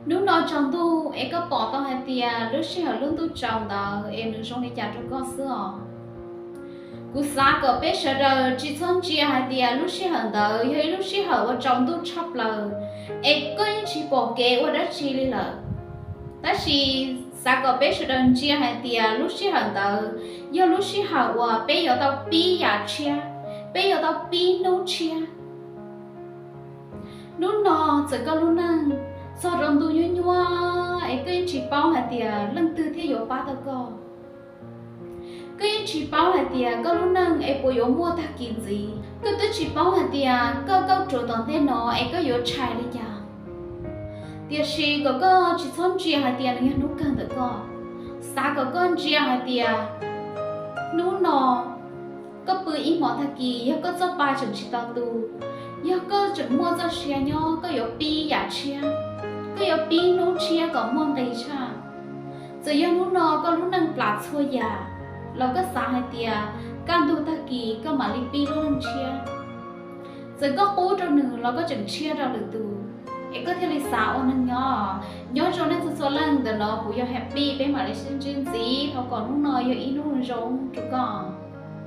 Hnub no tsaus ntuj es koj pom tau hais tias lub sij hawm lub ntuj tsaus ntawd es nws zoo li cas rau koj xwb os. Kuv xav kom peb sawv daws tsis txhob ntsia hais tias lub sij hawm ntawd yog ib lub sij hawm uas tsaus ntuj tshaj plaws es koj yeej tsis pom kev ua dab tsi li lawm. Tab sis xav kom peb sawv daws ntsia hais tias lub sij hawm ntawd yog lub sij hawm uas peb yuav tau pib yam tshiab, peb yuav tau pib hnub tshiab. Hnub no txawm koj lub neej txog rau ntu nyuaj nyuaj es koj yeej tsis paub hais tias leej twg thiaj yuav pab tau koj. Koj yeej tsis paub hais tias koj lub neej es puas yuav muaj tag kis ntxiv. Koj twb tsis paub hais tias koj kauj ruam tom ntej no es koj yuav tshais li cas. Tiam sis kom koj tsis txhob ntsia hais tias nws yog hnub kawg ntawm koj. Xav kom koj ntsia hais tias hnub no koj pw ib hmos tag kis, yog koj txoj pa tseem tsis tau tu, yog koj tseem muaj txoj sia nyob, koj yuav pib yam tshiab, koj yuav pib hnub tshiab kom muaj nqis tshaj. Txawm yog hnub no koj lub neej plam txhua yam los koj xav hais tias kaj ntug tag kis koj mam li pib lub neej tshiab. Txawm koj qub rau nws los koj tseem tshiab rau lwm tus, es koj thiaj li xav ua neeg nyob. Nyob zoo nej txhua txhua leej, ntawm no kuv yog Happy, peb mam li sib ntsib ntxiv, thov kom hnub no yog ib hnub zoo rau koj.